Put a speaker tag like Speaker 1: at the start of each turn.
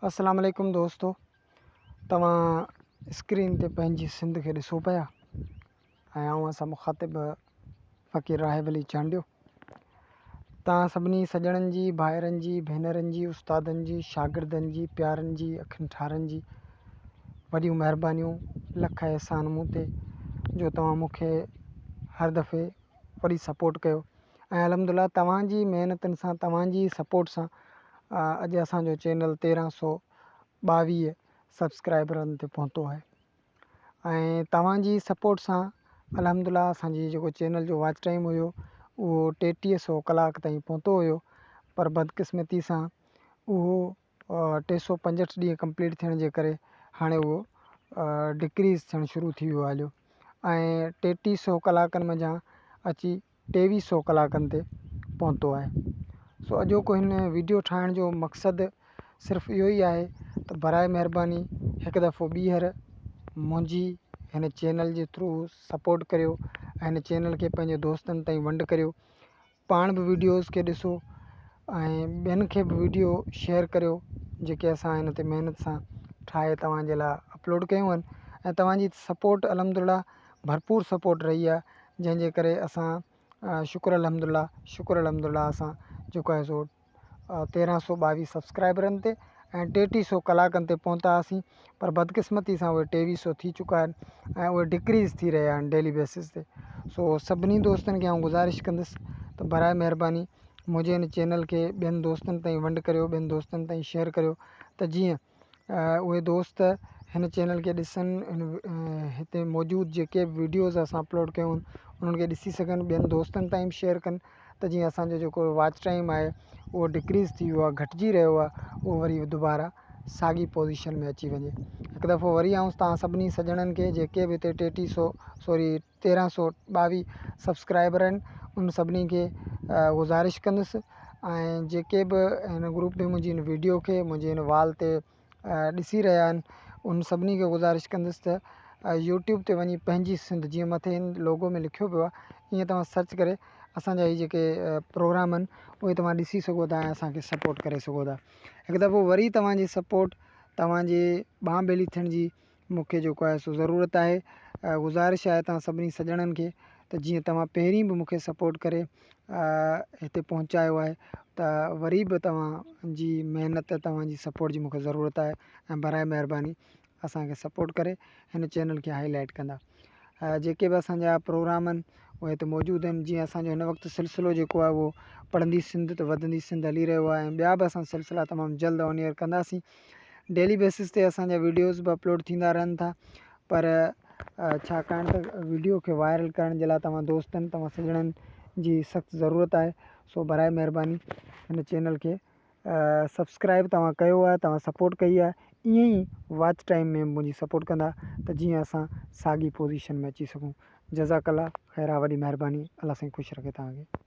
Speaker 1: السلام عليڪم دوستو توهان اسڪرين تي پنهنجي سنڌ کي ڏسو پيا ۽ آئون اسان مخاطب فقير راهب علي چانڊيو توهان سڀني سڄڻن جي ڀائرن جي ڀينرن جي استادن جي شاگردن جي پيارن جي اکين ٺارن جي وڏيون مهربانيون لک احسان مون تي جو توهان مون کي هر دفعي وڏي سپورٽ ڪيو ۽ الحمد لله توهان جي محنتن سان توهان جي سپورٽ سان اڄ اسان جو چينل 1322 سبسڪرائبرن تي پهتو آهي ۽ توهان جي سپورٽ سان الحمد لله اسان جي جيڪو چينل جو واچ ٽائيم هيو اهو 3300 ڪلاڪ تائين پهتو هيو پر بدقسمتي سان اهو 365 ڏينهن ڪمپليٽ ٿيڻ جي ڪري هاڻي اهو ڊڪريز ٿيڻ شروع ٿي ويو هليو ۽ 3300 ڪلاڪن منجهان اچي 2300 ڪلاڪن تي پهتو آهي. سو اڄوڪو هن ويڊيو ٺاهڻ جو مقصد صرف اهو ئي آهي ته برائي مهرباني هڪ دفعو ٻيهر منهنجي هن چينل جي ٿرو سپورٽ ڪريو ۽ هن چينل کي پنهنجي دوستن تائين ونڊ ڪريو. پاڻ به ويڊيوز کي ڏسو ۽ ٻين کي به ويڊيو شيئر ڪريو جيڪي اسان هن تي محنت سان ٺاهي توهان جي لاء اپلوڊ ڪيون آهن ۽ توهان جي سپورٽ الحمد لله ڀرپور سپورٽ رهي آهي جنهن جي ڪري اسان شڪر الحمد لله شڪر الحمد لله اسان جيڪو آهي سو 1322 سبسڪرائبرن تي ۽ 3300 ڪلاڪن تي پهتا هئاسين پر بدقسمتي سان اهي 2300 ٿي چڪا آهن ۽ اهي ڊڪريز ٿي رهيا آهن ڊيلي بيسز تي. سو سڀني دوستن کي آئون گذارش ڪندس ته برائي مهرباني منهنجي هن چينل کي ٻين دوستن تائين ونڊ ڪريو ٻين دوستن تائين شيئر ڪريو ته جيئن اهي دوست هن چينل کي ڏسن هتي موجود جيڪي به ويڊيوز اسان اپلوڊ ڪيون آهن انهن کي ڏسي سگهن ٻين دوستن تائين به شيئر ڪن ته جيئن اسانجو جيڪو واچ ٽائيم آهي اهو ڊڪريز ٿي ويو آهي گهٽجي رهيو آهي اهو وري دوباره ساڳي پوزيشن ۾ اچي وڃي. هڪ دفعو وري آئون توهان سڀني سڄڻن کي جيڪي به هتي ٽيٽيهه سو سوري 1322 سبسڪرائبر آهن ان سڀني کي گذارش ڪندس ۽ جيڪي به هن گروپ ۾ منهنجي هن ويڊيو کي منهنجي هن وال تي ڏسي رهيا آهن ان سڀني کي گذارش ڪندس ته يوٽيوب تي وڃي پنهنجي سنڌ جيئن مٿي هن لوگو ۾ لکيو پيو آهي ائين توهان سرچ ڪري اسانجا هي جيڪي پروگرام آهن اهي توهان ڏسي سگهو ٿا ۽ اسانکي سپورٽ ڪري سگهو ٿا. هڪ دفعو وري توهان جي سپورٽ توهان جي ٻانهن ٻيلي ٿيڻ جي مون کي جيڪو آهي سو ضرورت آهي گذارش آهي توهان سڀني سڄڻن کي ته جيئن توهان پهرين به مون کي سپورٽ ڪري هتي پهچايو آهي ته وري به توهان جي محنت توهان جي سپورٽ جي مون کي ضرورت آهي ۽ برائي مهرباني اسان کي سپورٽ ڪري هن چينل کي هائي لائيٽ ڪندا جيڪي به اسان جا پروگرام آهن اهي هتي موجود آهن جيئن اسان جو هن وقت سلسلو جيڪو آهي اهو پڙهندي سنڌ ته وڌندي سنڌ هلي رهيو آهي ۽ ٻيا به اسان سلسلا تمام جلد آن ايئر ڪنداسين ڊيلي بيسس تي اسان جا ويڊيوز به اپلوڊ ٿيندا رهن ٿا پر ڇاڪاڻ ته ويڊيو کي وائرل ڪرڻ جي لاء توهان دوستن توهان سڄڻن جي سخت ضرورت آهي سو برائي مهرباني هن چينل کي سبسڪرائب توهان ڪيو آهي توهان سپورٽ ڪئي آهي ائين ئي واچ ٽائيم ۾ منهنجي سپورٽ ڪندا ته جيئن اسان ساڳي پوزيشن ۾ اچي سگهون جزاڪ الله خيرا وڏي مهرباني الله سائين خوش رکي توهان کي.